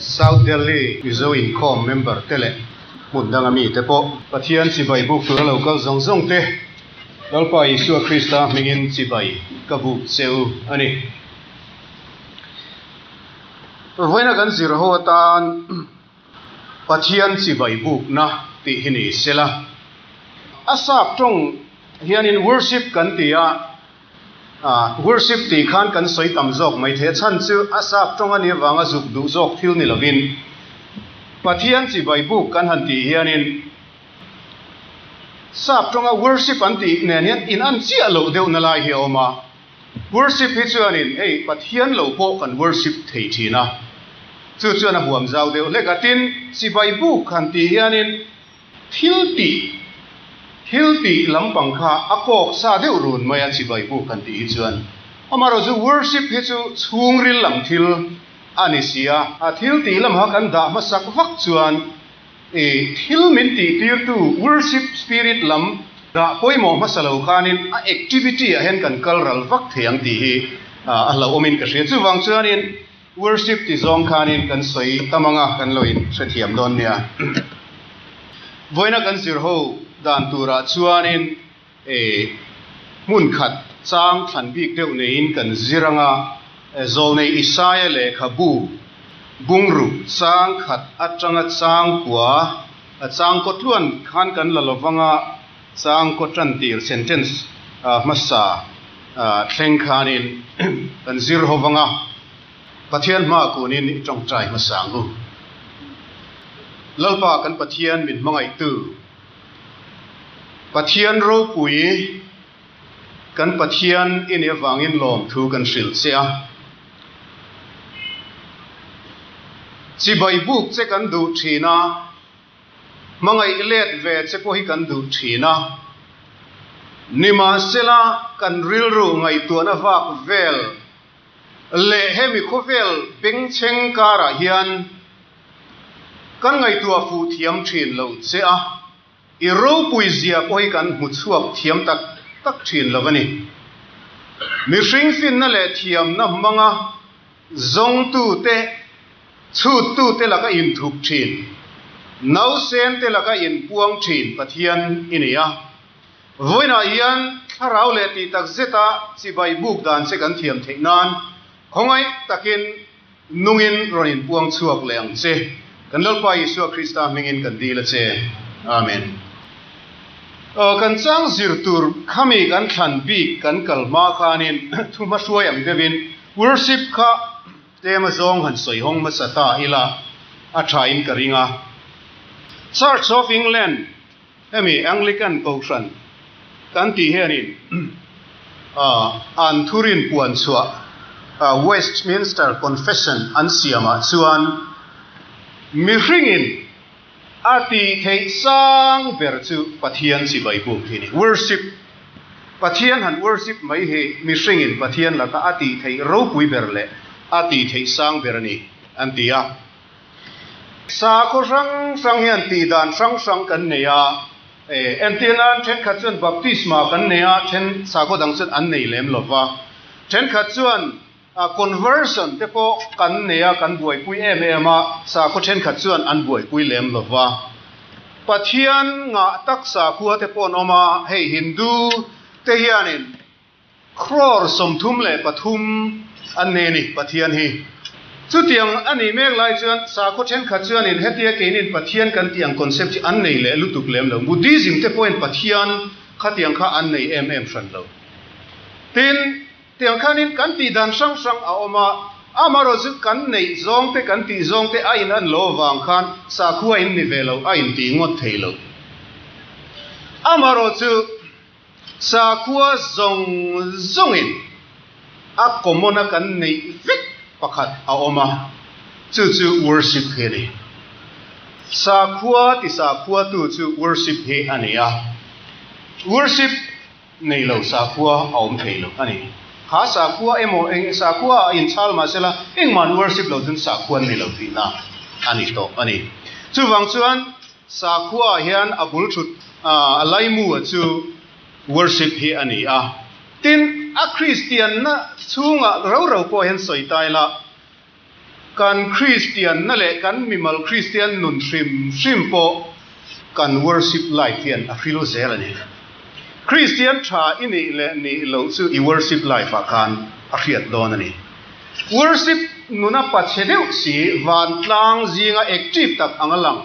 South Delhi Mizo inkhawm member te leh hmun danga mite pawh Pathian chibai buk tura lo kal zawng zawng te Lalpa Isua Krista hmingin chibai ka buk che u a ni. Vawiina kan zir ho atan Pathian chibai bukna tih hi ni sela. A sap tawng hianin worship kan ti a, worship tih khan kan sawi tam zawk mai thei a chhan chu a sap tawng a nih avanga zuk duh zawk thil ni lovin Pathian chibai buk kan han tih hianin sap tawnga worship an tih nen hian in an chiah loh deuhna lai hi a awm a. Worship hi chuanin hei Pathian lo pawh kan worship thei thin a, chu chuan a huam zau deuh hlek a. Tin, chibai buk han tih hianin thil tih, thil tih lampang kha a kawk sa deuh run mai a chibai buk han tih hi chuan. Amaherawhchu worship hi chu chhungril lam thil a ni si a, a thil tih lamah kan dah hmasak vak chuan I thil min tihtirtu worship spirit lam dah pawimawh hmasa lo khanin a activity ah hian kan kal ral vak thei ang tih hi a hlauhawmin ka hria. Chuvang chuanin worship ti zawng khanin kan sawi tam anga kan lo in hrethiam dawn nia. Vawiina kan zir ho dan turah chuanin E, hmun khat chang thlan bik deuh neiin kan zir anga, Zawlnei Isaia lehkhabu bungruk chang khat atanga chang kua, a chang kaw tluan khan kan la lo vanga, chang kaw tan tir sentence hmasa thleng khanin kan zir ho vanga, Pathian hma kunin i tawngtai hmasa ang u. Lalpa kan Pathian min hmangaihtu. Pathian ropui kan Pathian i nih avangin lawmthu kan hrilh che a. Chibai buk che kan duh thin a, hmangaih let ve che pawh hi kan duh thin a. Nimahsela kan rilru ngaihtuahna vak vel leh hemi khawvel bengchheng karah hian Kan ngaihtuah fuh thiam thin lo che a, i ropui zia pawh hi kan hmu chhuak thiam tak tak thin lo a ni. Mihring finna leh thiamna hmanga zawngtute, chhuttute laka inthup thin, nausente laka inpuang thin Pathian i ni a. Vawiinah hian thlarau leh tih tak zeta chibai buk dan che kan thiam theih nan khawngaih takin Nungin rawn inpuang chhuak leh ang che. Kan Lalpa Isua Krista hmingin kan dil a che. Amen. Aw, kan chang zir tur khami kan thlan bik kan kal hma khanin thu hmahruai ang deuhin worship kha tlema zawng han sawi hawng hmasa ta ila a thain ka ring a. Church of England Hemi Anglican Kohhran kan tih hianin an thurin puan chhuah Westminster Confession an siamah chuan mihringin a tih theih sang ber chu Pathian chibai buk hi a ni. Worship, Pathian han worship mai hi mihringin Pathian laka a tih theih ropui ber leh a tih theih sang ber a ni an ti a. Sakhaw hrang hrang hian tih dan hrang hrang kan nei a, entir nan thenkhat chuan baptisma kan nei a, then sakhaw dang chuan an nei lem lo va, thenkhat chuan conversion te pawh kan nei a, kan buaipui em em a, sakhaw thenkhat chuan an buaipui lem lo va. Pathian ngah tak sakhua te pawh an awm a, hei Hindu te hianin Crore 33 an nei a ni, Pathian hi. Chutiang a nih mek lai chuan sakhaw thenkhat chuanin hetia keinin Pathian kan tih ang concept hi an nei leh lutuk lem lo. Buddhism te pawhin Pathian khatiang kha an nei em em hran lo. Tin, tiang khanin kan tih dan hrang hrang a awm a, amaherawh chu kan neih zawng te kan tih zawng te a in an lo avang khan sakhua in ni ve lo a intih ngawt thei lo. Amaherawh chu. Sakhua zawng zawngin a common a kan neih vek pakhat a awm a, chu chu worship hi a ni. Sakhua ti sakhua tu chu worship hi a ni a, worship nei lo sakhua a awm thei lo a ni. Kha sakhua emaw eng sakhua ah inchhal mah sela engmah an worship lo chuan sakhua an nei lo tihna a ni tawh a ni. Chuvang chuan Sakhua ah hian a bul thut a laimu a chu worship hi a ni a. Tin, a Kristianna chhungah rau rau pawh hian sawi ta ila, Kan Kristianna leh kan mimal Kristian nun hrim hrim pawh kan worship life hian a hril zel a ni. Kristian tha i nih leh nih loh chu i worship life ah khan a hriat dawn a ni. Worship nuna pachhe deuh si vantlang zinga active tak ang a lang.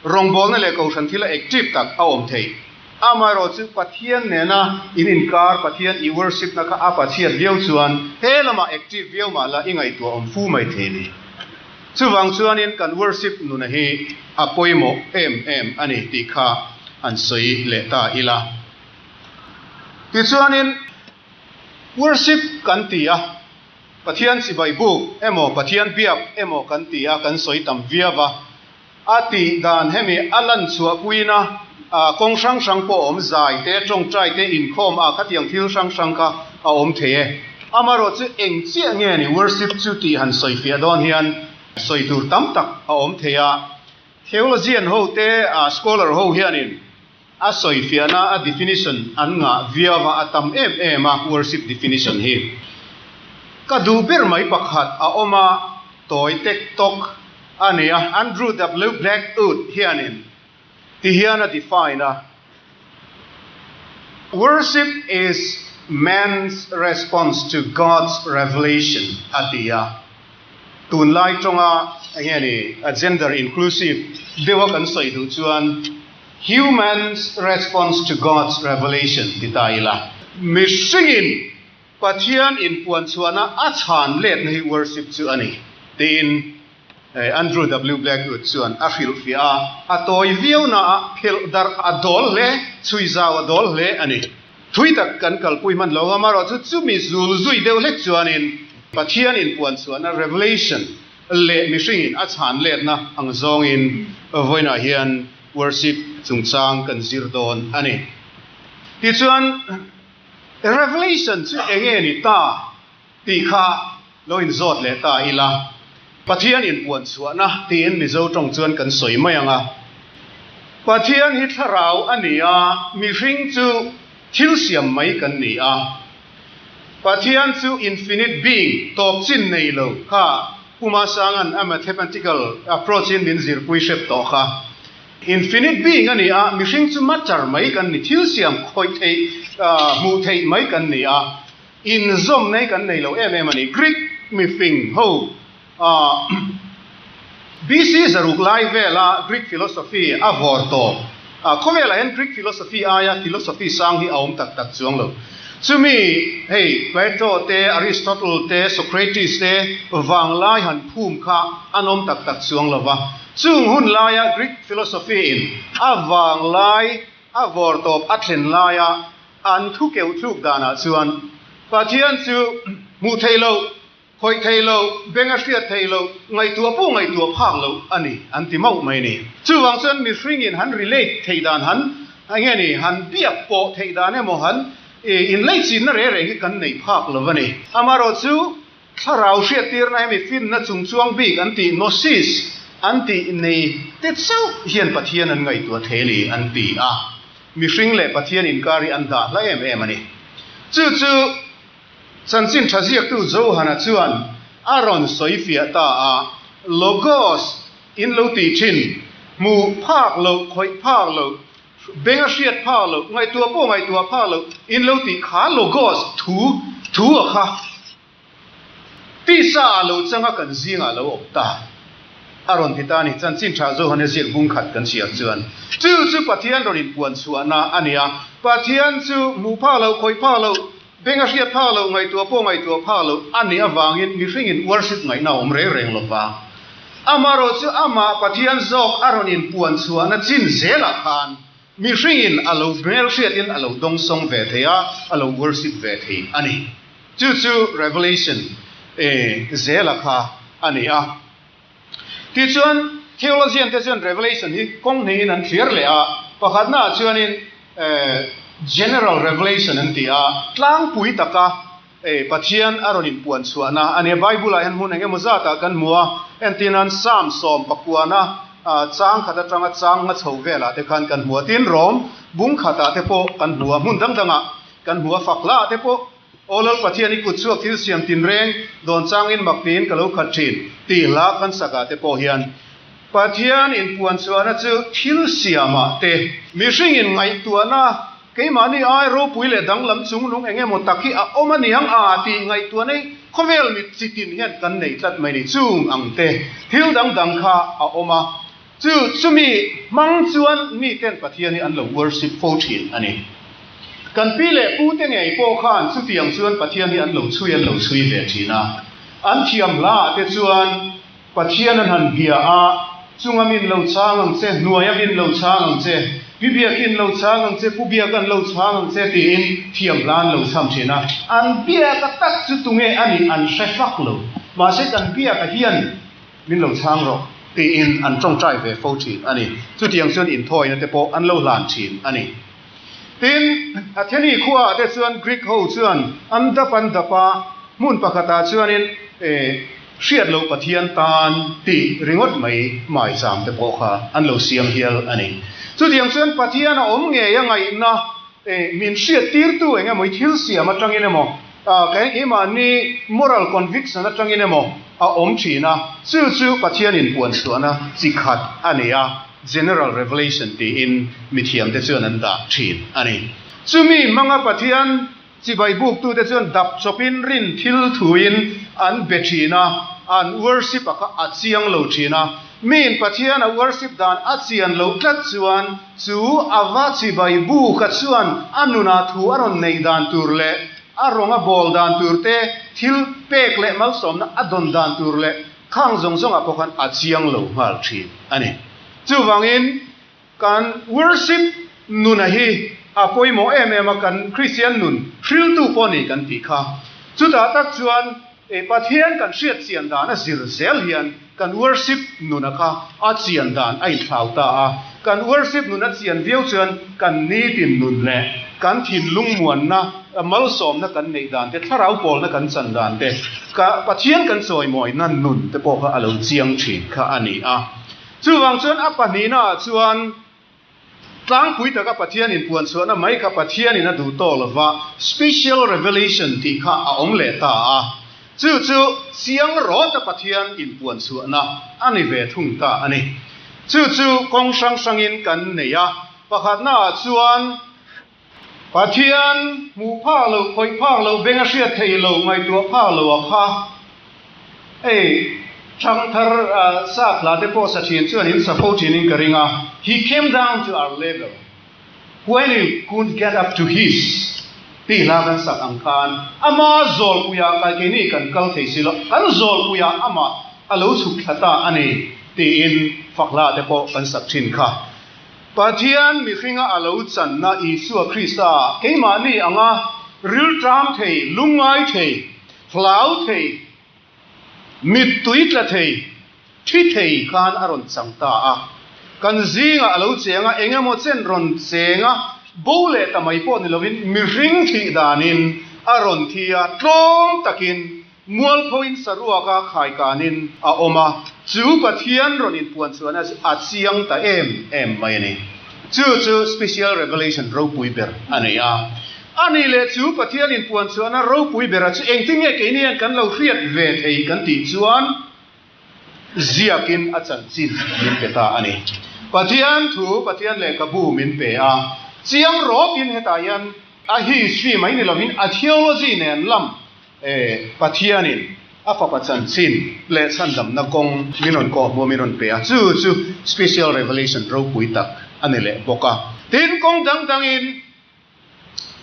Rawngbawlna leh kohhran thila active tak a awm thei. Amaherawh chu Pathian nena in inkar, Pathian i worship na kha a pachhiat viau chuan he lamah active viau mah la i ngaihtuah awm fu mai thei ni. Chuvang chuanin kan worship nuna hi a pawimawh em em a ni tih kha han sawi leh ta ila. Tichuanin worship kan ti a. Pathian chibai buk emaw Pathian biak emaw kan ti a, kan sawi tam viau va. A tih dan hemi a lan chhuahpuina kawng hrang hrang pawh a awm, zai te, tawngtai te, inkhawm a khatiang thil hrang hrang kha a awm thei e. Amaherawh chu eng chiah nge ni worship chu tih han sawi fiah dawn hian sawi tur tam tak a awm thei a. Theologian ho te, scholar ho hianin A sawifiahna, a definition an ngah viau a, a tam em em a worship definition hi. Ka duh ber mai pakhat a awm a, tawi tek tawk a ni a, Andrew W. Blackwood hianin ti hian a define a, Worship is man's response to God's revelation a ti a. Tunlai tawnga eng nge ni a gender inclusive deuha kan sawi duh chuan, Human's response to God's revelation ti ta ila. Mihringin Pathian inpuanchhuahna a chhan letna hi worship chu a ni, tiin Andrew W. Blackwood chuan a hrilhfiah a. A tawi viau naah phelh darh a dawl hle, chhui zau a dawl hle a ni. Thui tak kan kalpui hman lo ang, amaherawhchu chumi zul zui deuh hlek chuanin Pathian inpuanchhuahna, revelation, leh mihringin a chhan letna ang zawngin vawiinah hian worship chungchang kan zir dawn a ni. Tichuan, Revelation chu eng nge ni ta tih kha lo inzawt leh ta ila, Pathian inpuan chhuahna tiin Mizo tawng chuan kan sawi mai ang a. Pathian hi thlarau a ni a, mihring chu thil siam mai kan ni a. Pathian chu infinite being, tawp chin nei lo kha Pu Masanga'n a mathematical approach in min zirpui hrep tawh kha. Infinite being a ni a, mihring chu matter mai kan ni, thil siam khawih theih, hmuh theih mai kan ni a, inzawm nei kan nei lo em em a ni. Greek mifing ho BC zaruk lai vela Greek philosophy a vawr tawp. Khawvelah hian Greek philosophy aia philosophy sang hi a awm tak tak chuang lo. Chumi hei Plato te, Aristotle te, Socrates te vanglai han phum kha an awm tak tak chuang lo va. Chung hun laia Greek philosophy in a vanglai a vawr tawp a thlen laia an thu keuh thluk danah chuan Pathian chu hmuh theih loh Khawih thei lo, beng a hriat thei lo, ngaihtuah pawh ngaihtuah phak lo a ni, an ti mauh mai ni. Chuvang chuan mihringin han relate theih dan han, eng nge ni, han biak pawh theih dan emaw han inleichinna reng reng hi kan nei phak lo a ni. Amaherawh chu thlarau hriattirna hemi finna chungchuang bik an tih, gnosis, an tih nei te chauh hian Pathian an ngaihtuah thei a ni an ti a. Mihring leh Pathian inkar hi an dah hla em em a ni. Chu chu. Chanchin tha ziaktu Johana chuan a rawn sawi fiah ta a, Logos in lo tih thin, hmuh phak loh, khawih phak loh, beng a hriat phak loh, ngaihtuah pawh ngaihtuah phak loh in lo tih kha Logos thu thu a kha tisa ah lo changa kan zingah lo awm ta a rawn ti ta a ni. Chanchin tha Johana ziak bung khat kan chhiar chuan chu chu Pathian rawn inpuan chhuahna a ni a, Pathian chu hmuh phak loh, khawih phak loh, Beng a hriat phak loh, ngaihtuah pawh ngaihtuah phak loh a nih avangin mihringin worship ngaihna a awm reng reng lo va. Amaherawh chu amah Pathian zawk a rawn inpuan chhuahna chin zelah khan mihringin a lo hmelhriatin a lo dawngsawng ve thei a, a lo worship ve thei a ni. Chu chu Revelation zela kha a ni a. Tichuan, theologian te chuan Revelation hi kawng hnihin an thlir leh a, pakhatnaah chuanin General Revelation an ti a, tlangpui taka Pathian a rawn inpuan chhuahna a ni a. Bible-ah hian hmun eng emaw zatah kan hmu a, entirnan Psalm sawm pakuana chang khat atanga chang nga chho velah te khan kan hmu a, tin Rom bung khatah te pawh kan hmu a, hmun dang dangah kan hmu a, fak hlaah te pawh. Aw Lal Pathian i kut chhuak thil siam tinreng dawn changin mak tiin ka lo khat thin tih hla kan sakah te pawh hian Pathian inpuan chhuahna chu thil siamah te mihringin ngaihtuahna keimahni ai ropui leh danglam chungnung eng emaw tak hi a awm a niang a tih ngaihtuahna hi khawvel mit chitin hian kan nei tlat mai ni chung ang te thil dangdang kha a awm a. Chu chumi hmang chuan miten Pathian hi an lo worship fo thin a ni. Kan pi leh pu te ngei pawh khan chutiang chuan Pathian hi an lo chhui an lo chhui ve thin a. An thiam hla ah te chuan Pathian an han bia a, chunga min lo chhang ang che, hnuaia min lo chhang ang che, pi biakin lo chhang ang che, pu biakan lo chhang ang che tiin thiam hla an lo chham thin a. An biaka tak chu tunge a nih an hre fak lo. Mahse kan biaka hian Min lo chhang rawh, tiin an tawngtai ve fo thin a ni. Chutiang chuan inthawina te pawh an lo hlan thin a ni. Tin, Atheni khuaah te chuan Greek ho chuan an dap an dap a, hmun pakhatah chuanin hriat loh Pathian tan tih ringawt mai maicham te pawh kha an lo siam hial a ni. Chutiang chuan Pathian a awm ngei a ngaihna min hriat tirtu eng emaw i thil siam atangin emaw, keimahni moral conviction atangin emaw a awm thin a, chu chu Pathian inpuan chhuahna chi khat a ni a, general revelation tiin mithiamte chuan an dah thin a ni. Chumi hmanga Pathian chibai buktute chuan dap chawpin rin thil thuin an be thin a, an worship a kha a chiang lo thin a, miin Pathian a worship dan a chian loh tlat chuan Chu a va chibai bu ka chuan a nunah thu a rawn neih dan tur leh a rawng a bawl dan tur te, thil pek leh malsawmna a dawn dan tur leh khang zawng zawngah pawh khan a chiang lo nghal thin a ni. Chuvangin kan worship nuna hi a pawimawh em em a, kan Kristian nun hriltu pawh ni kan tih kha. Chutah tak chuan Pathian kan hriat chian dan a zir zel hian kan worship nuna kha a chian dan a inthlau ta a. Kan worship nun a chian viau chuan kan nitin nun leh kan thinlung muanna, malsawmna kan neih dan te, thlarau pawlna kan chan dan te, ka Pathian kan chawimawina nun te pawh kha a lo chiang thin kha a ni a. Chuvang chuan a pahnihnaah chuan Tlangpui taka Pathian inpuan chhuahna mai kha Pathianin a duh tawh lo va, special revelation tih kha a awm leh ta a. Chu chu chiang rawta Pathian inpuan chhuahna a ni ve thung ta a ni. Chu chu kawng hrang hrangin kan nei a, pakhatnaah chuan Pathian hmuh phak loh, khawih phak loh, beng a hriat theih loh, ngaihtuah phak loh a kha. Hei, thangthar sa hla te pawh sa thin chuan in sa fo thin in ka ring a, He came down to our level when you couldn't get up to his tih hla kan sak ang khan ama zawlpuiah kai keini kan kal thei si lo, kan zawlpuiah amah a lo chhuk thla ta a ni tiin fak hla te pawh kan sak thin kha. Pathian mihringa a lo channa Isua Krista keimahni anga rilṭam thei, lungngai thei, hlau thei, mittui tla thei, thi thei khan a rawn chang ta a. Kan zingah a lo cheng a, eng emaw chen rawn cheng a, bo leh ta mai pawh ni lovin mihring thih danin a rawn thi a, tlawm takin Mualphoin saruaka khaikanin a awm a, chu Pathian rawn inpuan chhuahna chu a chiang ta em em mai a ni. Chu chu Special Revelation ropui ber a ni a. A nih leh chu Pathian inpuan chhuahna ropui bera chu engtin nge keini hian kan lo hriat ve thei kan tih chuan, ziakin a chanchin min pe ta a ni. Pathian thu, Pathian lehkhabu min pe a, chiang rawtin hetah hian a history mai ni lovin a theology nen lam Pathianin a fapa chanchin leh chhandamna kawng min rawn kawh hmuh min rawn pe a, chu chu special revelation ropui tak a ni leh bawk a. Tin, kawng dang dangin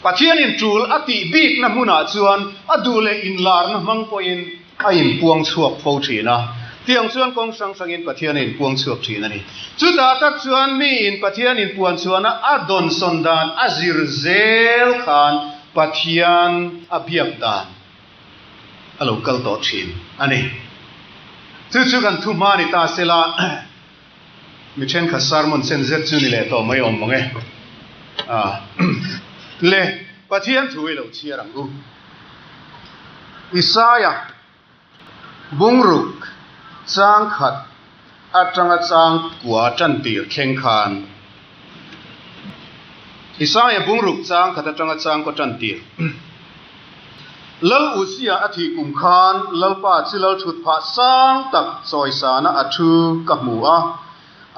Pathianin tul a tih bikna hmunah chuan a duh leh inlarna hmang pawhin a inpuang chhuak fo thin a. Tiang chuan kawng hrang hrangin Pathian a inpuang chhuak thin a ni. Chutah tak chuan miin Pathian inpuan chhuahna a dawnsawn dan a zir zel khan Pathian a biak dan a lo kal tawh thin a ni. Chu chu kan thu hma ni ta se la, mi thenkhat sermon chen zet chu ni leh tawh mai awm mang e. Le, Pathian thu i lo chhiar ang u. Isaia Bungruk chang khat atanga chang kua tan tir thleng khan Isaia bungruk chang khat atanga chang kaw tan tir. Lal Uzia a thih kum khan Lalpa chu lal thut phah sang tak chawisana a thu ka hmu a.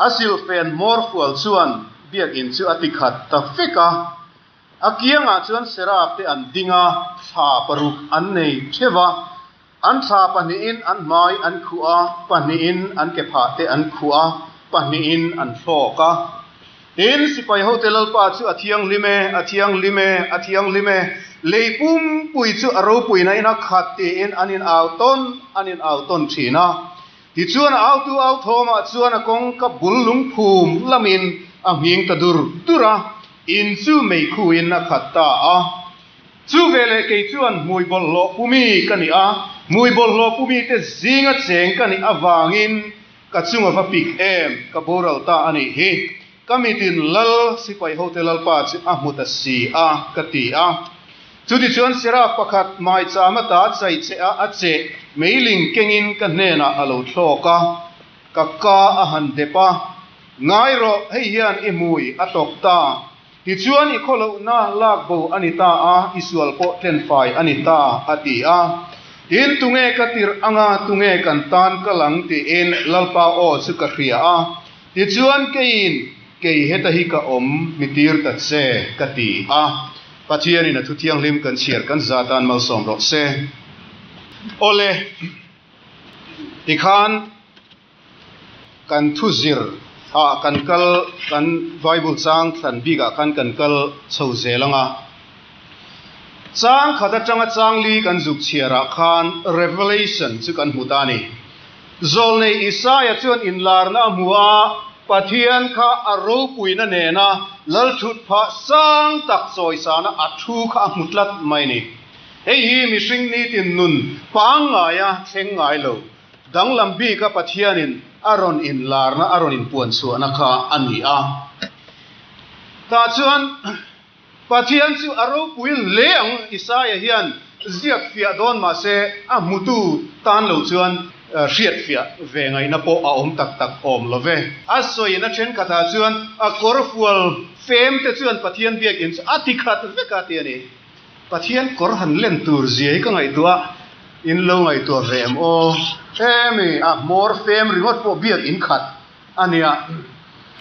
A silhfen hmawr fual chuan biakinn chu a tikhat ta vek a. A kiangah chuan seraf te an ding a, thla paruk an nei theuh a. An thla pahnihin an hmai an khuh a, pahnihin an ke phah te an khuh a, pahnihin an thlawk a. Tin, sipai hote Lalpa chu a thianghlim e, a thianghlim e, a thianghlim e, lei pumpui chu a ropuina in a khat tiin an in au tawn, an in au tawn thin a. Tichuan a autu au thawmah chuan a kawngka bul lungphum lamin a nghing ta dur dur a, in chu meikhuin a khat ta a. Chu veleh kei chuan hmui bawlhhlawh pumi ka ni a, hmui bawlhhlawh pumi te zinga cheng ka nih avangin ka chunga va pik em ka boral ta a nih hi. Ka mitin lal sipai hote lalpa chu a hmu ta si a, ka ti a. Chutichuan Seraf pakhat maicham ata chai che a a cheh meiling kengin ka hnenah a lo thlawk a, ka ka a han dep a, Ngai rawh, hei hian i hmui a tawk ta. Tichuan i khawlohna lak bo a ni ta a, i sual pawh tlenfai a ni ta, a ti a. Tin, tunge ka tirh anga tunge kan tan kal ang tiin Lalpa aw chu ka hria a. Tichuan keiin, Kei heta hi ka awm, mi tir ta che, ka ti a. Pathianin a thu thianghlim kan chhiar kan za tan malsawm rawh se. Awle, tikhan. Kan thu zir ah kan kal kan Bible chang thlan bik ah khan kan kal chho zel ang a. Chang khat atanga chang li kan zuk chhiar ah khan Revelation chu kan hmu ta a ni. Zawlnei Isaiah chuan inlarna a hmu a, Pathian kha a ropuina nena lalthut phah sang tak chawisana a thu kha a hmu tlat mai a ni. Hei hi mihring nitin nun pangngaia thleng ngai lo. Danglam bika Pathianin a rawn inlarna, a rawn inpuanchhuahna kha a ni a. Tah chuan Pathian chu a ropui hle ang, Isaia hian ziak fiah dawn mah se a hmutu tan lo chuan hriatfiah ve ngaihna pawh a awm tak tak awm lo ve. A sawina thenkhatah chuan a kawrfual fem te chuan Pathian biakinn chu a ti khat vek a ti a ni. Pathian kawr han len tur zia hi ka ngaihtuah in lo ngaihtuah ve em aw? Hemi a hmawr fem ringawt pawh biak in khat a nia,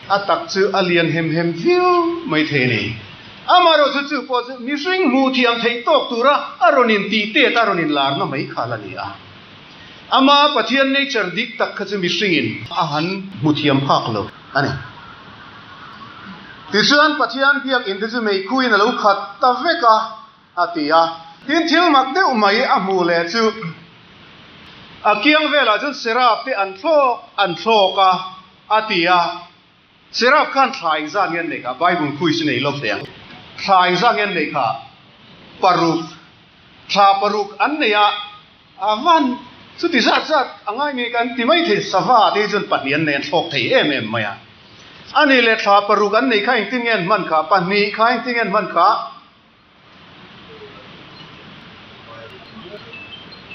a tak chu a lian hem hem viau mai thei a ni. Amaherawh chu chu pawh chu mihring hmuh thiam theih tawk tura a rawn in tih tet a rawn in larna mai kha la ni a. Ama Pathian nature dik tak kha chu mihringin a han hmu thiam phak lo a ni. Tichuan Pathian biakinn te chu meikhuin a lo khat ta vek a, a ti a. Tin, thil mak deuh mai a hmuh leh chu a kiang velah chuan seraf te an thlawk an thlawk a, a ti a. Seraf khan thla engzat nge an neih kha? Bible quiz i nei lawk teh ang. Thla engzat nge an neih kha? Paruk. Thla paruk an nei a. A van chuti zat zat a ngai ngei kan ti mai thei, sava te hi chuan pahnih an nei an thlawk thei em em mai a. A nih leh thla paruk an nei kha engtin nge an hman kha, pahnih kha engtin nge an hman kha?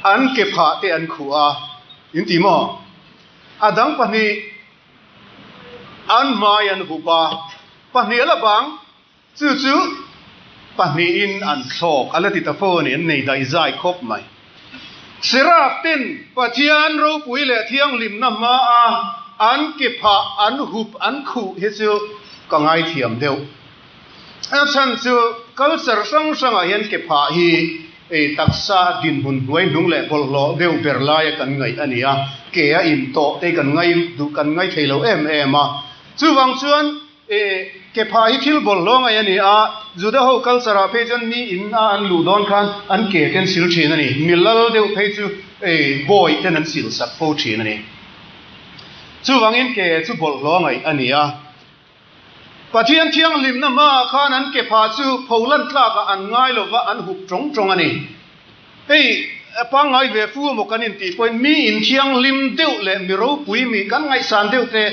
An ke phah te an khuh a, in ti maw? A dang pahnih an hmai an hup a, pahnih a la bang. Chu chu pahnihin an thlawk a la ti ta fo a ni, an nei daih zai khawp mai. Seraf ten Pathian ropui leh thianghlimna hmaa an ke phah, an hup, an khuh hi chu ka ngaithiam deuh. A chhan chu culture hrang hrangah hian ke phah hi ei taksa dinhmun hnuai hnung leh bawlhhlawh deuh ber laia kan ngaih a ni a, ke a intawh te kan ngai duh kan ngai thei lo em em a. Chuvang chuan E, kepha hi thil bawlhhlawh ngaih a ni a, Juda ho culture ah phei chuan mi in a an luh dawn khan an ke ten sil thin a ni, mi lal deuh phei chu e bawi ten an sil sak fo thin a ni. Chuvangin ke chu bawlhhlawh ngaih a ni a. Pathian thianghlimna hmaah khan an kepha chu pholan tlakah an ngai lova an hup tawng tawng a ni. Hei pangngai ve fu emaw kan intih pawhin mi inthianghlim deuh leh mi ropui mi kan ngaihsan deuh te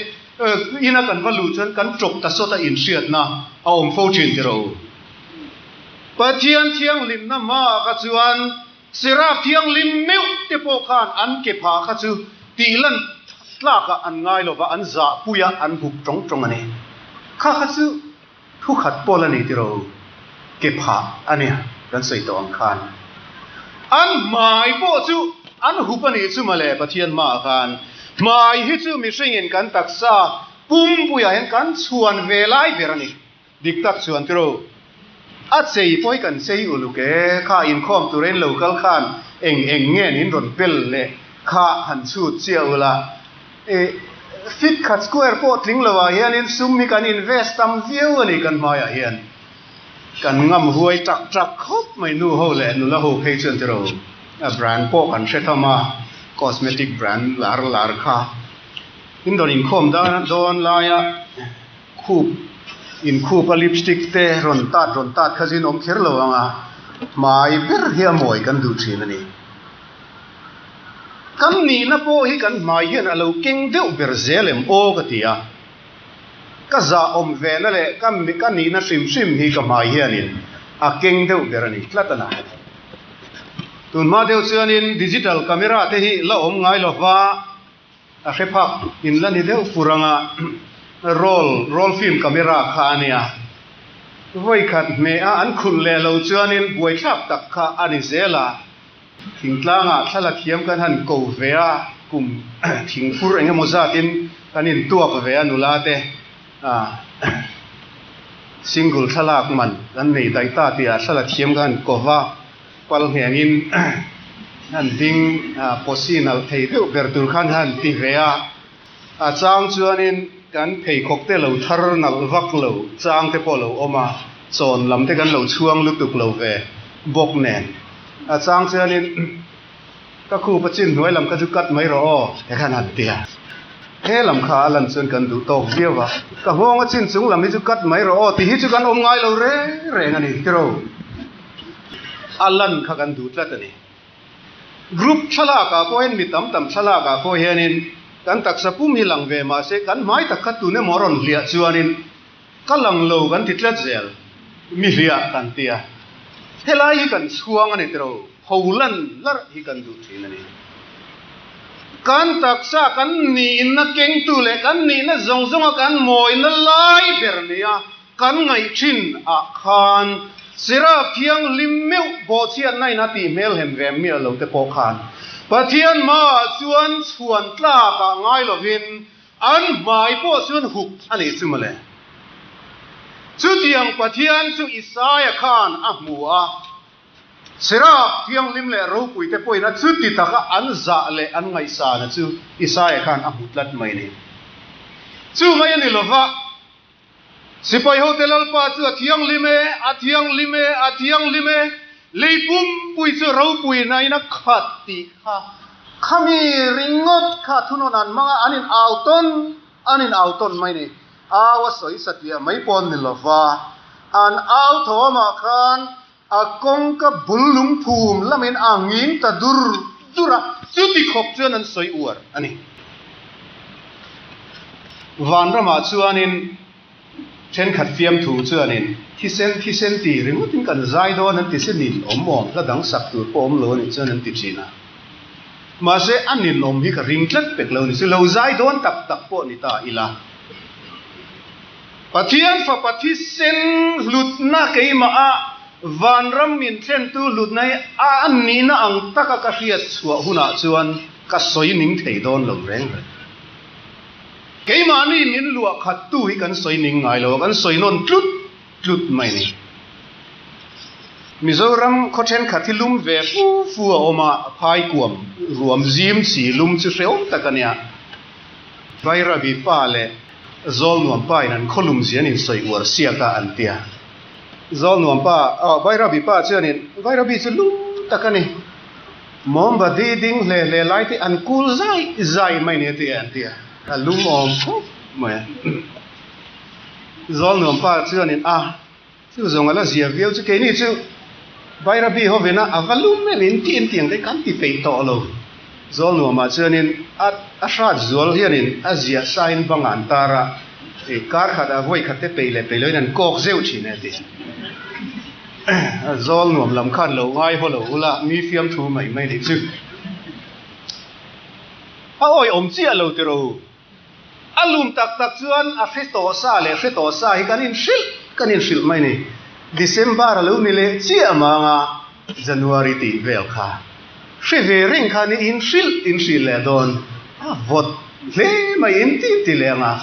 ina kan va luh chuan kan tawp ta sawt a inhriatna a awm fo thin tih rawh u. Pathian thianghlimna hmaah kha chuan Seraf thianghlim meuh te pawh khan an ke phah kha chu tihlan tlakah an ngai lova an zahpui a an hup tawng tawng a ni. Kha kha chu Thu khat pawl a ni tiraw? Ke phah a nia kan sawi tawh ang khan. An hmai pawh chu an hup a nih chu mawle Pathian hmaah khan. Hmai hi chu mihringin kan taksa pumpuiah hian kan chhuan ve lai ber a ni. Dik tak chuan tiraw, a chei pawh hi kan chei uluk e, kha inkhawm tura in lo kal khan eng eng nge nin rawn bel leh kha han chhut chiah ula, e feet khat square pawh tling lo ah hianin sum hi kan invest tam viau a ni kan hmaiah hian. Kan ngam huai tak tak khawp mai nu ho leh nula ho phei chuan tiraw, a brand pawh kan hre tham a, cosmetic brand lar lar kha in rawn inkhawm dawn laia. Khup in khup a lipstick te rawn tat rawn tat kha zin awm kher lo ang a, hmai ber hi a mawi kan duh thin a ni. Kan nihna pawh hi kan hmai hian a lo keng deuh ber zel em aw ka ti a, ka zah awm ve na leh ka ka nihna hrim hrim hi ka hmai hianin a keng deuh ber a ni tlat a na. Tunhma deuh chuanin digital camera te hi la awm ngai lova. A hre phak in la ni deuh fur anga roll roll film camera kha a nia. Vawi khat hmeh a an khulh leh lo chuanin buaithlak tak kha a ni zel a. Thingtlangah thla la thiam kan han ko ve a, kum thingfur eng emaw zatin kan intuak ve a nula te single thlalak man kan nei daih ta tih ah thla la thiam kan han ko va. Pal nghengin han ding posi nalh thei deuh ber tur khan han ti ve a, a chang chuanin kan pheikhawk te lo thar nalh vak lo chang te pawh lo awm a, chawn lam te kan lo chhuang lutuk lo ve bawk nen. A chang chuanin ka khup a chin hnuai lam kha chu cut mai rawh aw te khan han ti a, he lam kha a lan chuan kan duh tawk viau a, ka nghawng a chin chung lam hi chu cut mai rawh aw tih hi chu kan awm ngai lo reng reng a ni tiraw. A lan kha kan duh tlat a ni. Group thlalakah pawh hian mi tam tam thlalakah pawh hianin kan taksa pum hi lang ve mah se kan hmai tak kha tun emaw a rawn hliah chuanin ka lang lo kan ti tlat zel, mi hliah kan ti a. Helai hi kan chhuang a ni tiro, ho lan larh hi kan duh thin a ni. Kan taksa kan nihna kengtu leh kan nihna zawng zawnga kan mawina lai ber nia Kan ngaih thin ah khan Seraf thianghlim meuh bawhchhiatna in a tih hmel hem ve miah lo te pawh khan Pathian hmaah chuan chhuan tlak ah ngai lovin an hmai pawh chuan hup a nih chu mawle. Chutiang Pathian chu Isaia khan a hmu a, Seraf thianghlim leh ropui te pawhin a chuti taka an zah leh an ngaihsana chu Isaia khan a hmu tlat mai ni. Chu mai a ni lova. Sipai hote Lalpa chu a thianghlim e, a thianghlim e, a thianghlim e, lei pumpui chu ropui nain a khat tih kha khami ringawt kha thunawn an hmang a, an in au tawn, an in au tawn mai ni. Au a sawi satliah mai pawh an ni lova, an au thawmah khan a kawngka bul lungphum lamin a nging ta dur dur a, chuti khawp chuan an sawi uar a ni. Vanramah chuanin thenkhat fiamthu chuanin thisen thisen tih ringawtin kan zai dawn an ti se nin awm awm hla dang sak tur pawh awm lo a nih chuan an ti thin a. Mahse a nin awm hi ka ring tlat pek lo ni chu lo zai dawn tak tak pawh ni ta ila. Pathian Fapa thisen hlutna keimah a vanram min thlentu hlutna hi a nihna ang taka ka hriat chhuah hunah chuan ka sawi ning thei dawn lo reng reng. Keimahni min luah khattu hi kan sawi ning ngai lo a, kan sawi nawn tlut tlut mai a ni. Mizoram khaw thenkhat hi lum ve fu fu a awm a, phaikuam ruam zim si lum chu hrehawm tak a nia. Vairavi pa leh Zawlnuam pa in an khawlum zia an insawi uar siak a an ti a. Zawlnuam pa, aw Vairabi pa chuanin Vairabi chu lum tak a ni. Mawmbadi ding hle hle lai te an kul zai zai mai ni a ti a an ti a. A lum awm khawp mai a. Zawlnuam pa chuanin a, chu zawng a la zia viau chu keini chu Bairabi hovin a a va lum em in ti in tiang te kan ti peih tawh lo. Zawlnuamah chuanin a a hrat zual hianin a ziah sain bangah an tar a, ih kar khat ah vawi khat te peih leh peih loin an kawk zeuh thin e a ti. Zawlnuam lam khan lo ngai haw lo ula mi fiamthu mai mai nih chu. A awihawm chiah lo tiraw u. A lum tak tak chuan a hre tawh sa leh hre tawh sa hi kan inhrilh kan inhrilh mai ni. December a lo ni leh chiah mang a. January tih vel kha hre ve reng khan i inhrilh inhrilh leh dawn a vawt hle mai in ti ti leh ang a.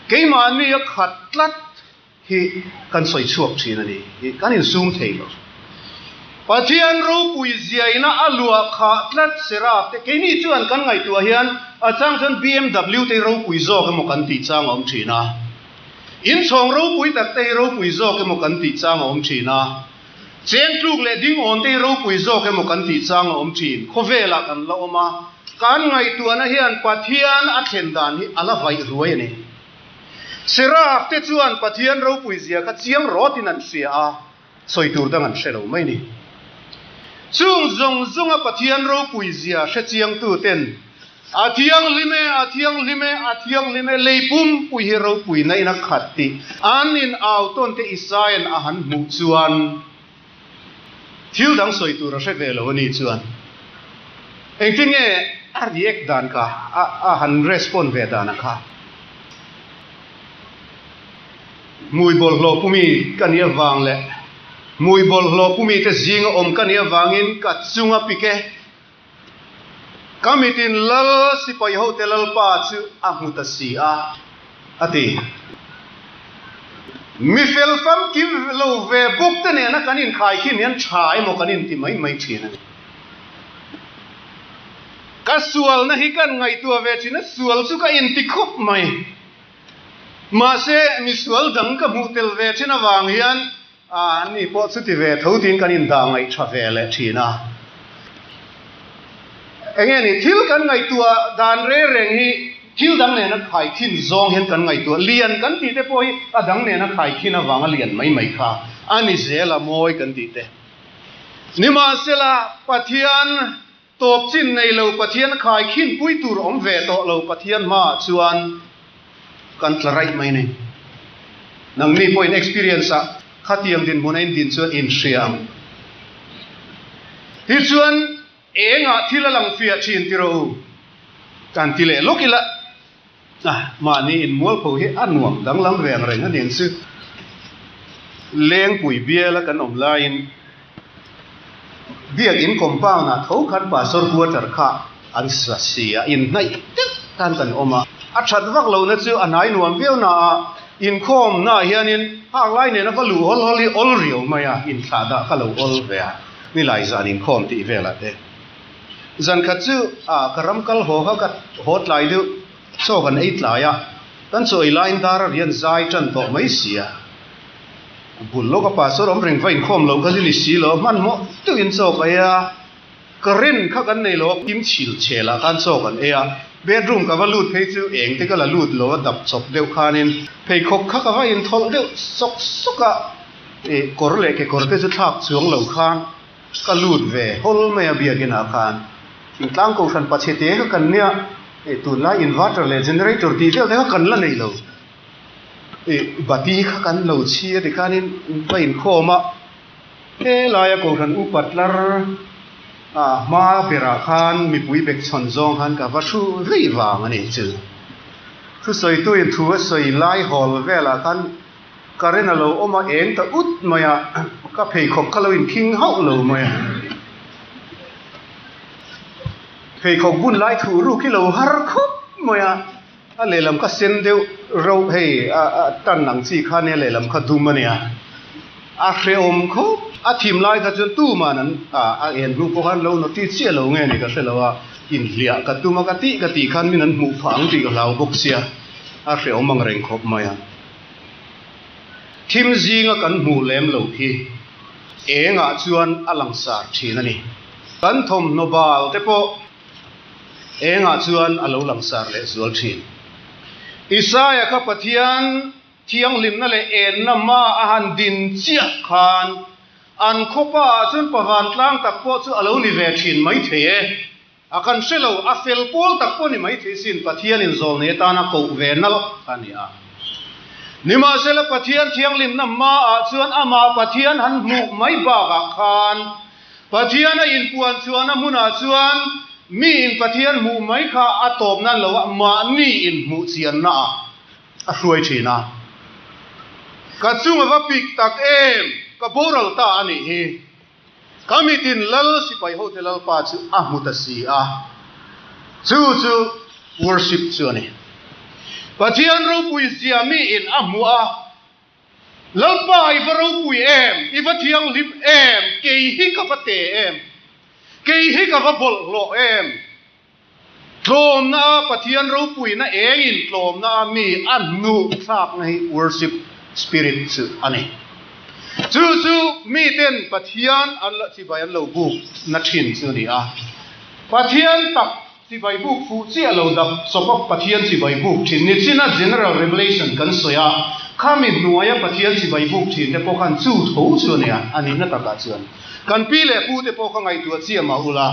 Keimahni a khat tlat hi kan sawi chhuak thin a ni hi kan insum thei lo. Pathian ropui ziaina a luah khah tlat Seraf te keini chuan kan ngaihtuah hian a chang chuan BMW te hi ropui zawk emaw kan tih chang a awm thin a. Inchhawng ropui tak te hi ropui zawk emaw kan tih chang a awm thin a. Cheng tluk leh ding awn te hi ropui zawk emaw kan tih chang a awm thin. Khawvelah kan la awm a, kan ngaihtuahna hian Pathian a thlen dan hi a la vaih ruai a ni. Seraf te chuan Pathian ropui zia kha chiang rawtin an hria a, sawi tur dang an hre lo mai ni. Chung zawng zawnga Pathian ropui zia hre chiangtu ten A thianghlim e, a thianghlim e, a thianghlim e, lei pumpui hi ropui na in a khat tih an in au tawn te Isaia'n a han hmuh chuan thil dang sawi tur a hre ve lo a ni chuan engtin nge a react dan kha a han respond ve dan a kha. Hmui bawlhhlawh pumi ka nih avang leh hmui bawlhhlawh pumi te zinga awm ka nih avangin ka chunga pik e. Ka mitin lal sipai hote lalpa chu a hmu ta si a, a ti. Mi fel famkim lo ve bawk te nena kan inkhai khin hian tha emaw kan inti mai mai thin a ni. Ka sualna hi kan ngaihtuah ve thin a, sual chu ka inti khawp mai. Mahse, misual dang ka hmuh tel ve thin avang hian an ni pawh chuti ve tho tiin kan indah ngaih tha ve leh thin a. Enge ni, thil kan ngaihtuah dan reng reng hi thil dang nena khaikhin zawng hian kan ngaihtuah. Lian kan tih te pawh hi a dang nena khaikhin avanga lian mai mai kha a ni zel a, mawi kan tih te. Nimahsela, Pathian Tawp chin nei lo Pathian khai khin pui tur awm ve tawh lo Pathian hmaah chuan kan tla raih mai ni. Nangni pawhin experience ah khatiang dinhmun a in din chuan in hria ang. Tichuan engah thil a lang fiah thin ti rawh u kan ti leh lawk ila. A, mahni inmualpho hi a nuam danglam reng reng a nih chu. Lengpui biala kan awm laiin Biakin compound ah tho khan Pastor quarter kha an sa si a, inhnaih deuh khan kan awm a. A that vak lohna chu a hnai nuam viau na a, inkhawm naah hianin hak lai nena va luh hawl hawl hi awl riau mai a, inthlah dah kha lo awl ve a, nilai zan inkhawm tih velah te. Zan khat chu ah ka ram kal haw kha ka haw tlai deuh chaw kan ei tlai a, kan chaw ei laiin dar a rian zai tan tawh mai si a. Bul lawk a pastor awm reng va inkhawm loh kha chu ni si lo, hmanhmawh deuhin chaw ka ei a, current kha kan nei lo a, kim chhil chhel ah khan chaw kan ei a, bedroom ka va lut phei chu eng te ka la lut lo a, dap chawp deuh khanin pheikhawk kha ka va inthawlh deuh sawk sawk a, ih kawr leh kekawr te chu thlak chuang lo khan. Ka lut ve hawl mai a biakinn ah khan thingtlang kohhran pachhe te kha kan nia hei tunlai inverter leh generator tih vel te kha kan la nei lo ih bati kha kan lo chhi a tikhanin va inkhawm a helaia kohhran upa tlar ah hma berah khan mipui bek chhawn zawng khan ka va thu rei vang a ni chu thusawitu in thu a sawi lai hawl velah khan. Current a lo awm a eng ta ut mai a, ka pheikhawk kha lo inkhing hauh lo mai a. Pheikhawk bun lai thuh ruk hi lo har khawp mai a, a lehlam kha sen deuh reuh hei a a tan ang chi kha nia lehlam kha dum a nia. A hrehawm khawp, a thim lai kha chuan tuman an a a en hnu pawh khan lo notice chiah lo nge ni ka hre lo a, inhliah ka tum a ka tih ka tih khan min an hmuh phah ang tih ka hlau bawk sia, a hrehawm ang reng khawp mai a. Thim zinga kan hmuh lem loh hi engah chuan a langsar thin a ni. Kan thawmhnaw bal te pawh engah chuan a lo langsar leh zual thin. Isaia kha Pathian thianghlimna leh enna hma a han din chiah khan an khawpa ah chuan pavantlang tak pawh chu a lo ni ve thin maithei e. A kan hre lo, a fel pawl tak pawh ni mai thei sin, Pathianin zawlnei atana koh ve nalh a ni a. Nimahsela Pathian thianghlimna hmaah chuan amah Pathian han hmuh mai bakah khan Pathian a inpuan chhuahna hmunah chuan miin Pathian hmuh mai kha a tawp nan lo a, mahni inhmuh chiannaah a hruai thin a. Ka chung a va pik tak em, ka boral ta a nih hi. Ka mitin Lal sipai hote Lalpa chu a hmu ta si a, chu chu worship chu a ni. Pathian ropui zia miin a hmu a, Lalpa i va ropui em, i va thianghlim em, kei hi ka va te em, kei hi ka va bawlhhlawh em. Tlawmna a Pathian ropuina engin tlawmna a mi a hnuh thlakna hi worship spirit chu a ni. Chu chu miten Pathian an la chibai an lo buk na thin chu a ni a. Pathian tak chibai buk fuh chiah lo dap chawp a Pathian chibai buk thin ni china general revelation kan sawi a, khami hnuaia Pathian chibai buk thin te pawh khan chu tho chu a ni a, a nihna takah chuan kan pi leh pu te pawh kha ngaihtuah chiah mah ula.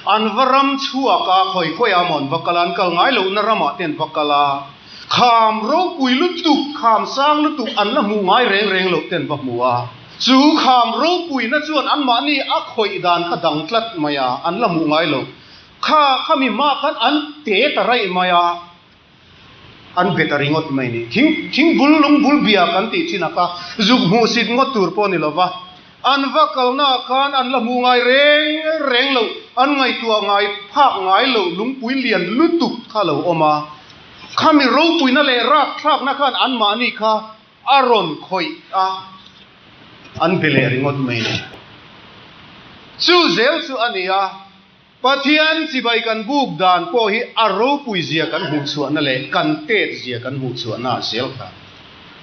An va ram chhuak a, khawi khawi a maw an va kal a, an kal ngai lohna ramah te an va kal a, kham ropui lutuk, kham sang lutuk an la hmuh ngai reng reng loh te an va hmu a. Chu kham ropuina chuan anmahni a khawih dan kha dang tlat mai a, an la hmuh ngai lo. Kha khami hma khan an te ta raih mai a, an be ta ringawt mai ni. Thing thing bul lung bul bia kan tih thin a kha zuk hmuh sit ngawt tur pawh a ni lo va, an va kalnaah khan an la hmuh ngai reng reng lo, an ngaihtuah ngai phak ngai lo lungpui lian lutuk kha lo awm a, khami ropuina leh rapthlakna khan anmahni kha a rawn khawih a, an be leh ringawt mai ni. Chu zel chu a ni a. Pathian chibai kan buk dan pawh hi a ropui zia kan hmuh chhuahna leh kan tet zia kan hmuh chhuahna zel kha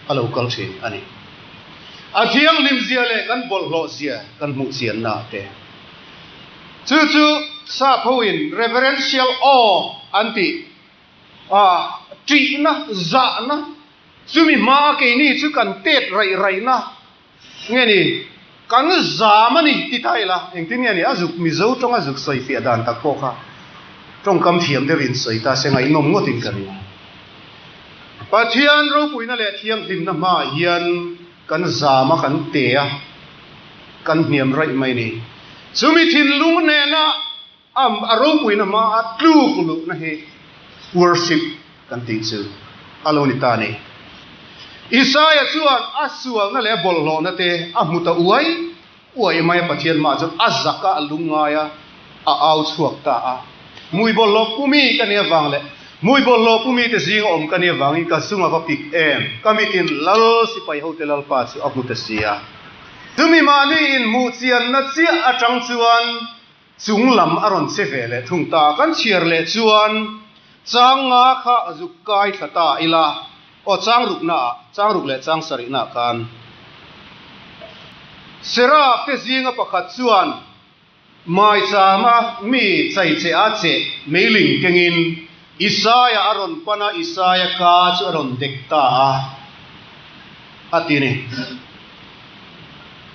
a lo kal thin a ni. A thianghlim zia leh kan bawlhhlawh zia kan hmuh chianna te. Chu chu sap hoin reverential awe an tih a, ṭihna, zahna, chumi hmaa keini chu kan tet raih raihna Nge ni, kan zam a ni ti ta ila, engtin nge ni, a zuk Mizo tawng a zuk sawi fiah dan tak pawh kha tawngkam thiam deuhin sawi ta se ngaihnawm ngawtin ka ring. Pathian ropuina leh thianghlimna hmaah hian kan zam a, kan te a, kan hniam raih mai ni. Chumi thinlung nena A ropuina hmaa tluk luhna hi worship kan tih chu a lo ni ta a ni. Isaia chuan a sualna leh a bawlhhlawhna te a hmu ta uai uai mai a, Pathian hmaah chuan a zak a, a lungngai a, a au chhuak ta a. Hmui bawlhhlawh pumi ka nih avang leh hmui bawlhhlawh pumi te zinga awm ka nih avangin ka zung a va pik em, ka mitin Lal sipai hote Lalpa chu a hmu ta si a. Chumi mahni inhmuh chianna chiah atang chuan Chung lam a rawn che ve leh thung ta. Kan chhiar leh chuan chang nga kha a zuk kai thla ta ila, aw chang rukna ah, chang ruk leh chang sarihna ah khan Seraf te zinga pakhat chuan Maichama mi chaicheh a cheh meiling kengin Isaia a rawn pan a, Isaia ka chu a rawn dek ta a, a ti ni.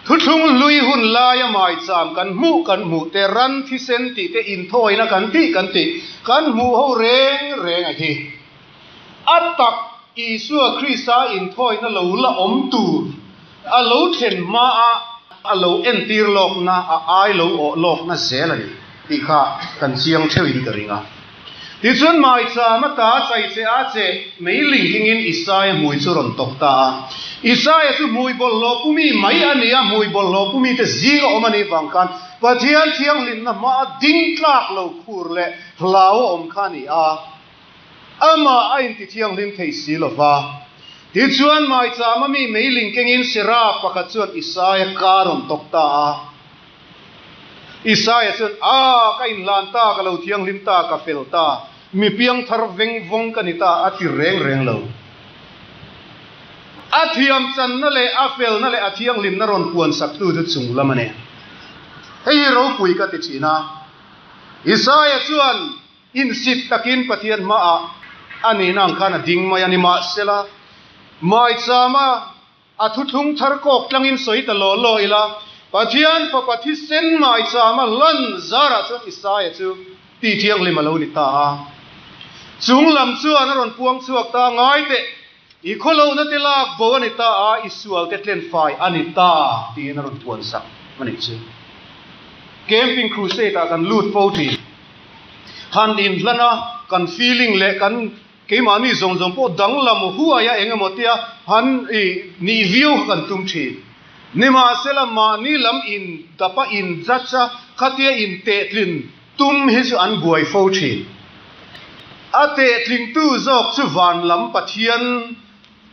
Thuthlung hlui hun laia maicham kan hmuh kan hmuh te, ran thisen tih te, inthawina kan tih kan tih kan hmuh ho reng reng a hi. A tak Isua Krista inthawina lo la awm tur a lo thlen hmaa a lo entir lawkna, a ai lo awh lawkna zel a ni tih kha kan chiang theuhin ka ring a. Tichuan maicham ata chai che a che meiling hingin Isaia hmui chu rawn tawk ta a. Isaia chu hmui bawlhhlawh pumi mai a ni a, hmui bawlhhlawh pumi te zinga awm a nih vang khan Pathian thianghlimna hmaa ding tlak lo khur leh hlau a awm kha a ni a, amah a inti thianghlim thei si lo va. Tichuan maicham a mi meiling kengin Seraf pakhat chuan Isaia ka rawn tawk ta a. Isaia chuan, A, ka inhlan ta, ka lo thianghlim ta, ka fel ta, mi piangthar veng vawng ka ni ta, a ti reng reng lo. A thiamchanna leh a felna leh a thianghlimna rawn puan saktu chu chung lam a ni. Hei hi ropui ka ti thin a. Isaia chuan insit takin Pathian hmaah a nihna ang khan a ding mai a, nimahsela, maichama A thuthlung thar kawk tlangin sawi ta law law ila, Pathian Fapa thisen maichama hlan zarah chuan Isaia chu tih thianghlim a lo ni ta a. Chung lam chuan a rawn puang chhuak ta, Ngai teh, i khawlohna te lak bo a ni ta a, i sual te tlen fai a ni ta, tiin a rawn puan sak a nih chu. Camping Crusade ah kan lut fo thin. Han inhlan a, kan feeling leh kan Keimahni zawng zawng pawh danglam huaia eng emaw tia han i nih viau kha kan tum thin. Nimahsela mahni lam in dapa in judge a, khatia in tehtlin tum hi chu an buai fo thin. A tehtlingtu zawk chu van lam Pathian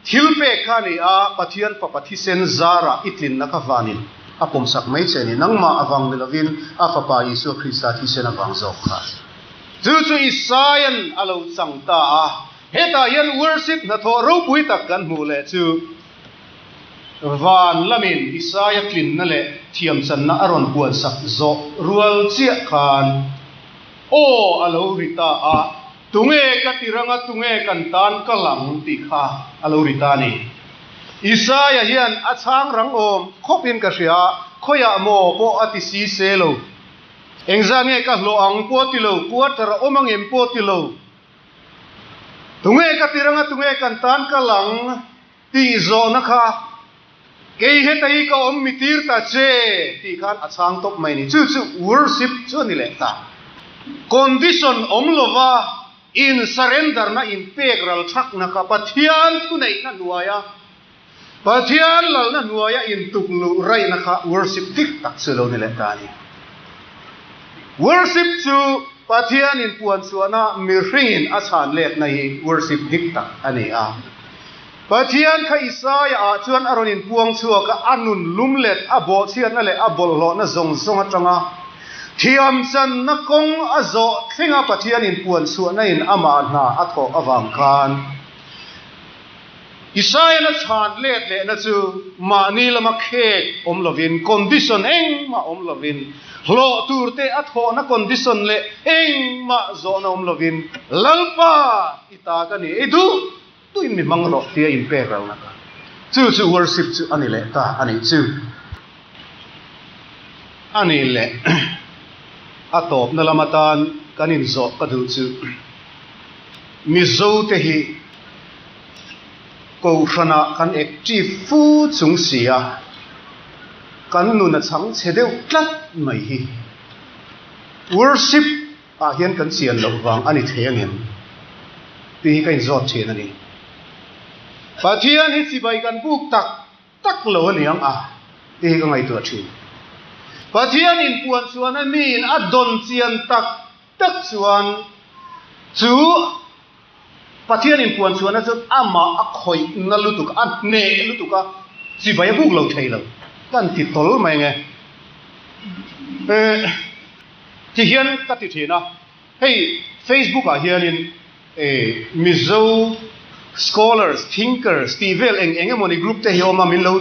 thil pek kha a ni a, Pathian Fapa thisen zarah i tlinna kha vanin a pawmsak mai che a ni. Nangmah avang ni lovin a Fapa Isua Krista thisen avang zawk kha. Chu chu Isaia'n a lo chang ta a, hetah hian worship hnathawh ropui tak kan hmuh leh chu, Van lamin Isaia tlinna leh thiamchanna a rawn puansak zawh rual chiah khan aw a lo ri ta a, Tunge ka ti ranga tunge kan tan kal ang tih kha a lo ri ta a ni. Isaia hian a chhang rang awm khawpin ka hria, khawiah maw pawh a ti si se lo. Engzah nge ka hlawh ang pawh a ti lo, quarter a awm angem pawh a ti lo. Tunge ka ti ranga tunge kan tan kal ang tih zawhna kha kei heta hi ka awm mi tir ta che tih khan a chhang tawp mai a ni. Chu chu worship chu a ni leh ta. Condition awm lova in surrender na in pek ral thakna kha Pathian thuneihna hnuaia Pathian lalna hnuaia in tuk luh raihna kha worship dik tak chu lo ni leh ta a ni. Worship chu Pathian in puan chhuahna mihringin a chhan letna hi worship dik tak a ni a. Pathian kha Isaia ah chuan a rawn inpuang chhuak a, a nun lum let, a bawhchhiatna leh a bawlhhlawhna zawng zawng atanga thiamchanna kawng a zawh thlenga Pathian in puan chhuahna in amah hna a thawh avang khan Isaiah a chhan let lehna chu mahni lama khek awm lovin, condition engmah awm lovin, hlawh tur te a thawhna condition leh engmah zawhna awm lovin, Lalpa i ta ka ni, i duh duhin mi hmang rawh tia inpek ralna kha. Chu chu worship chu a ni leh ta a nih chu. A nih leh a tawpna lam atan kan inzawh ka duh chu Mizo te hi Kohhranah kan active fu chung si a, kan nun a chhang chhe deuh tlat mai hi. Worship ah hian kan chian loh vang a ni thei angem tih hi ka inzawt thin a ni. Pathian hi chibai kan buk tak tak lo a ni ang a tih hi ka ngaihtuah thin. Pathian inpuan chuan a miin a dawn chian tak tak chuan chu Pathian inpuan chhuahna chu amah a khawihna lutuk, a hneh lutuk a, chibai a buk lo thei lo. Kan ti tawl mai nge. Eh, ti hian ka ti thin a, hei Facebook ah hianin eh Mizo scholars, thinkers tih vel eng eng emawni group te hi a awm a, min lo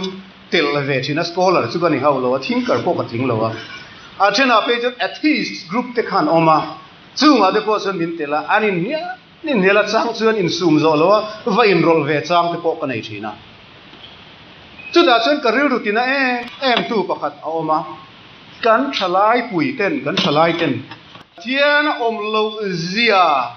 telh ve thin a, scholar chu ka ni hauh lo a, thinker pawh ka tling lo a. A thenah phei chuan atheist group te khan awm a. Chungah te pawh chuan min telh a, an inhnial inhnial a chang chuan insum zawh lo a, va inrawlh ve chang te pawh ka nei thin a. Chutah chuan ka rilru tina em em tu pakhat a awm a, kan thalai pui ten, kan thalai ten Pathian a awm loh zia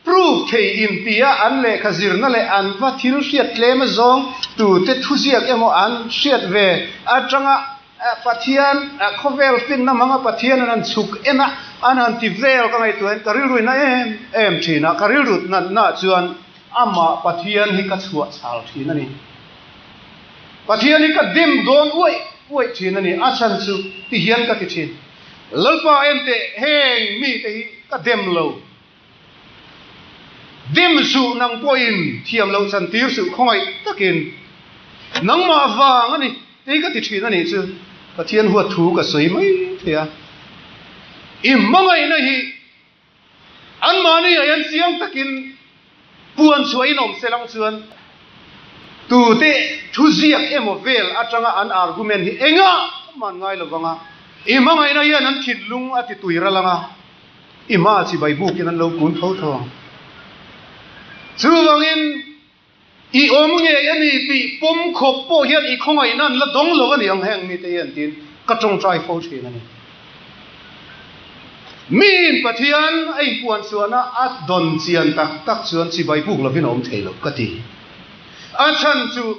proof thei inti a, an lehkha zirna leh an va thil hriat tlem azawng tute thuziak emaw an hriat ve atanga Pathian, khawvel finna hmanga Pathian an han chhuk en a, an han ti vel ka ngaihtuah hian ka rilru in a em em thin a, ka rilru natna chuan amah Pathian hi ka chhuah chhal thin a ni. Pathian hi ka dim dawn uaih uaih thin a ni, a chhan chu ti hian ka ti thin. Lalpa enteh heng mite hi ka dem lo. Dim suh nang pawhin thiam loh chan tir suh khawngaih takin nangmah vang a ni tei ka ti thin a nih chu Pathian huat thu ka sawi mai thei a. I hmangaihna hi anmahni ah hian chiang takin puan chhuah in awm se lang chuan tute thu ziak emaw vel atanga an argument hi engah man ngai lovang a, i hmangaihna hian an thinlung a ti tui ral ang a. I hma chibai bukin an lo kun tho tho ang. Chuvangin i awm ngei a ni tih pawm khawp pawh hian i khawngaihna an la dawng lo a ni ang heng mite hian tiin ka tawngtai fo thin a ni. Miin Pathian a inpuan chhuahna a dawn chian tak tak chuan chibai buk lovin a awm thei lo ka ti. A chhan chu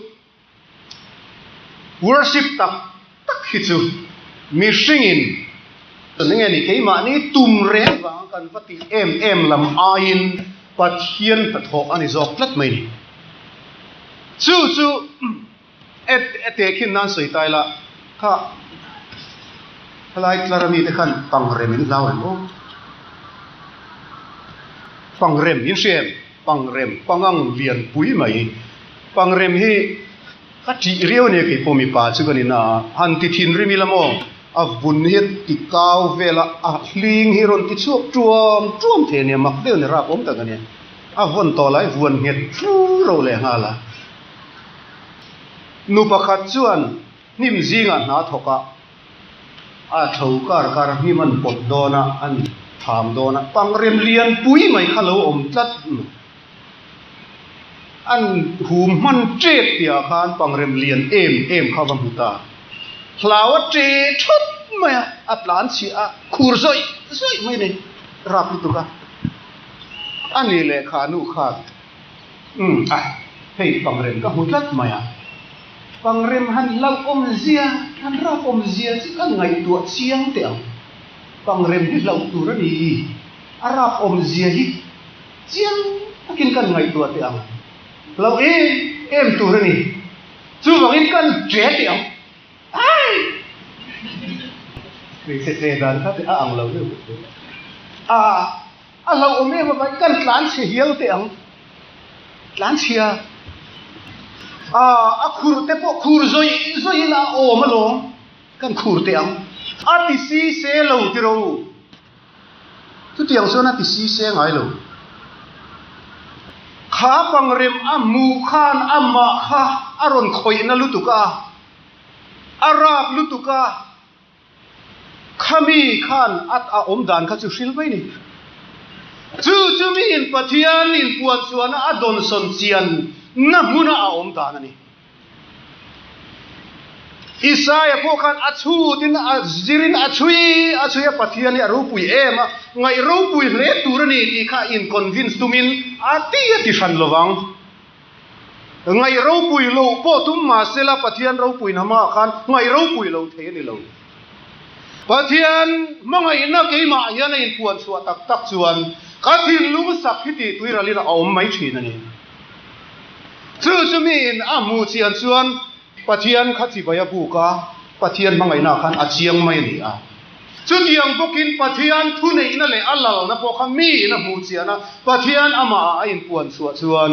Worship tak tak hi chu mihringin eng nge ni keimahni tum reng vanga kan va tih em em lam aiin Pathian hnathawh a ni zawk tlat mai ni. Chu chu e tehkhin nan sawi ta ila. Kha helai tlar ami te khan pangrem in hlau em aw? Pangrem in hria em? Pangrem, pangang lian pui mai. Pangrem hi ka tih riau ania kei pawh mipa chu ka ni na a, han ti thinrim ila maw a vun hi a ti kau vel a, a hling hi rawn ti chhuak tuam tuam thei ania, mak deuh ania rap awm tak ania. A vawn tawh lai vuan nghet fur ro leh nghal a. Nu pakhat chuan hnim zingah hna thawk a, a tho kar kar hnim an pawt dawn a, an tham dawn a, pangrem lian pui mai kha lo awm tlat mai. An hum hman tep tihah khan pangrem lian em em kha va hmu ta. Hlau a che thut mai a, a tlan chhiah a, khur zawih zawih mai a ni, rap lutuk a. A ni lehkha nu khan. Umm a, hei pangrem ka hmu tlat mai a. Pangrem han hlauh awmzia, han rap awmzia chu ka ngaihtuah chiang teh ang. Pangrem hi hlauh tur a ni, a rap awmzia hi chiang takin kan ngaihtuah teh ang. Hlauh em em tur a ni, chuvangin kan ṭe teh ang. Ai! Hmeichhe ṭe dan kha teh a ang lo deuh bawk. A. A hlauhawm em avangin kan tlan chhe hial teh ang. Tlan chhia. A, a khur te pawh khur zawih zawih in a awm alawm. Kan khur teh ang. A ti si se lo ti ro. Chutiang chuan a ti si se ngai lo. Kha pangrem a hmuh khan amah kha a rawn khawihna lutuk a, a rap lutuk a. Khami khan a a awm dan kha chu hril mai ni. Chu chu miin Pathian inpuan chuana a dawnsawn chian na hmuna a awm dan a ni. Isaia pawh khan a chhutin a zirin a chhui a chhui a, Pathian hi a ropui em a, ngaih ropui hle tur a ni tih kha in convince tumin a ti a ti hran lovang. Ngaih ropui loh pawh tum mahsela Pathian ropui na hmaah khan ngaih ropui lo thei a ni lo. Pathian hmangaihna keimah hian a inpuan chhuah tak tak chuan ka thinlung sak hi tih tuiralin a awm mai thin a ni. Chu chu miin a hmuh chian chuan Pathian kha chibai a buk a, Pathian hmangaihnaah khan a chiang mai a ni a. Chutiang bawkin Pathian thuneihna leh a lalna pawh kha miin a hmuh chian a, Pathian amahah a inpuan chhuah chuan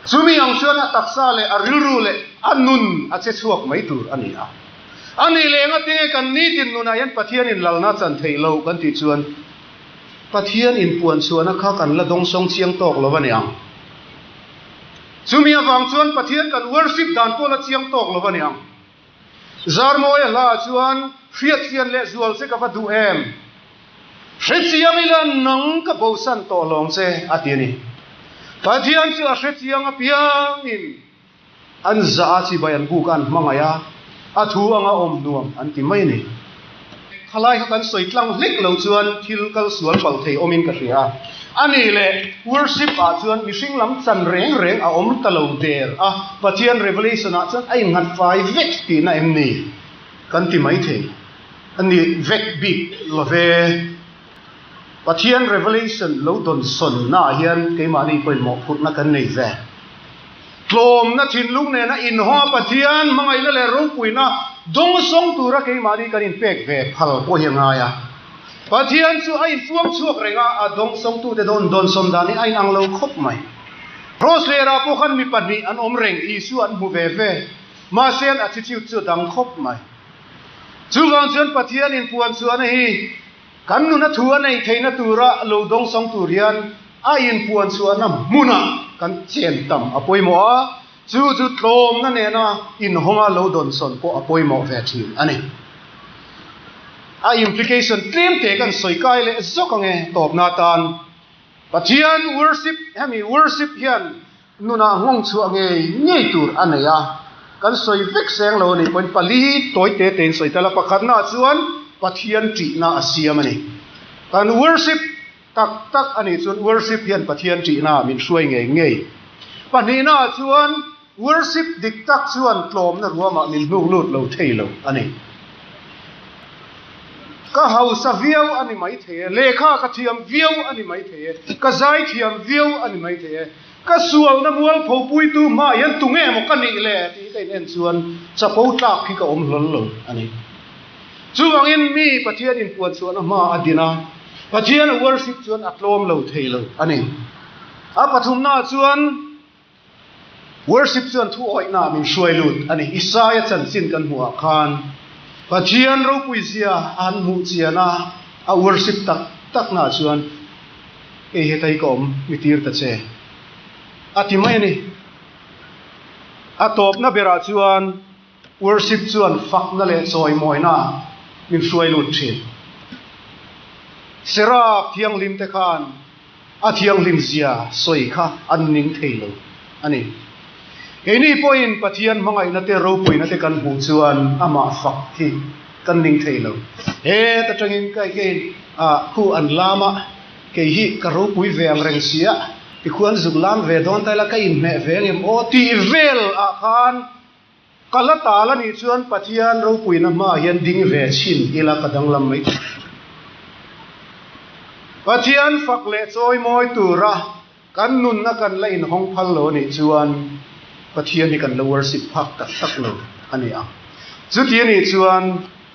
chumi ang chuan a taksa leh a rilru leh a nun a che chhuak mai tur a ni a. A nih leh enga tinge kan nitin nunah hian Pathianin lalna chan theih loh kan tih chuan Pathian inpuan chhuahna kha kan la dawngsawng chiang tawk lo a ni ang. Chumi avang chuan Pathian kan worship dan pawh la chiang tawk lo a ni ang. Zarmawia hla ah chuan hriatchian leh zual che ka va duh em? Hrechiang ila nang ka bosan tawh lawng che a ti a ni. Pathian chu a hrechiang apiangin an zah a chibai an buk a an hmangaih a, a thu anga awm nuam an ti mai a ni. Khalai kha kan sawi tlang hlek lo chuan thil kal sual palh thei awmin ka hria a. A nih leh worship ah chuan mihring lam chan reng reng a awm ta lo der a, Pathian revelation ah chuan a innghat fai vek tihna em ni? Kan ti mai thei. A ni vek bik lo ve. Pathian revelation lo dawn sawn na ah hian keimahni pawhin mawhphurhna kan nei ve. Tlawmna thinlung nena inhawng a Pathian hmangaihna leh ropuina dawngsawng tura keimahni kan inpek ve phal pawh hi a ngai a. Pathian chu a inpuang chhuak reng a, a dawngsawngtute dawn dawnsawm dan hi a inang lo khawp mai. Roslerah pawh khan mi pahnih an awm reng, Isua an hmu ve ve. Mahse an attitude chu a dang khawp mai. Chuvang chuan Pathian inpuan chhuahna hi Kan nuna thu a neih theihna tura lo dawngsawng tur hian a inpuan chhuahna hmunah kan chen tam a pawimawh a, chu chu tlawmna nena inhawnga lo dawnsawn pawh a pawimawh ve thin a ni. A implication tlem te kan sawi kai leh zawk ang e tawpna atan. Pathian worship, hemi worship hian nunah nghawng chhuah ngei ngei tur a nei a, kan sawi vek seng lo a nih pawhin pali tawi te tein sawi tel a, pakhatnaah chuan Pathian ṭihna a siam a ni. Kan worship tak tak a nih chuan worship hian Pathian ṭihna min hruai ngei ngei. Pahnihnaah chuan worship dik tak chuan tlawmna ruamah min hnuk lut lo thei lo a ni. Ka hausa viau a ni maithei e, lehkha ka thiam viau a ni maithei e, ka zai thiam viau a ni maithei e. Ka sualna mualpho puitu hmaah hian tunge maw ka nih le tih ka in en chuan chapo tlak hi ka awm hlawl lo a ni. Chuvangin mi Pathian inpuan chhuahna hmaah a din a, Pathian a worship chuan a tlawm lo thei lo a ni. A pathumnaah chuan worship chuan thuawihnaah min hruai lut a ni. Isaia chanchin kan hmuhah khan Pathian ropuizia an hmuh chian a, a worship tak taknaah chuan Kei heta hi ka awm mi tir ta che a ti mai a ni. A tawpna berah chuan worship chuan fakna leh chawimawina min hruai lut thin. Seraf thianghlim te khan a thianghlim zia sawi kha an ning thei lo a ni. Keini pawhin Pathian hmangaihna te ropuina te kan hmuh chuan amah fak hi kan ning thei lo. He ta tangin kai keiin ah khu an lam a, kei hi ka ropui ve ang reng si a, tikhuan zuk lam ve dawn ta ila ka inhmeh ve ang em aw tih vel ah khan ka la tal a nih chuan Pathian ropuina hmaah hian ding ve chhin ila ka danglam mai thei. Pathian fak leh chawimawi tura Kan nunna kan la inhawng phal lo anih chuan Pathian hi kan la worship phak tak tak lo a ni ang. Chuti anih chuan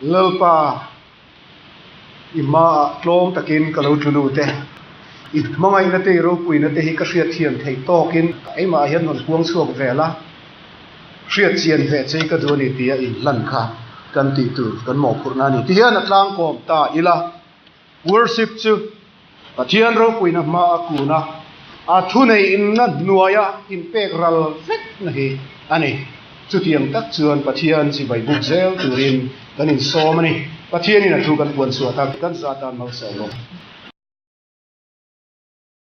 Lalpa i hmaah tlawm takin ka lo tlu lut e. I hmangaihna te i ropuina te hi ka hriatthiam theih tawkin ka eimah hian rawn puang chhuak vel a, hriat chian ve chei ka duh a ni tia inhlan kha kan tih tur kan mawhphurhna a ni. Tihian a tlangkawm ta ila. Worship chu Pathian ropuina hma a kun a, a thuneiinna hnuaia inpek ral vekna hi a ni. Chutiang tak chuan Pathian chibai buk zel turin kan insawm a ni. Pathianin a thu kan puan chhuah tak kan zah tan malsawm rawh.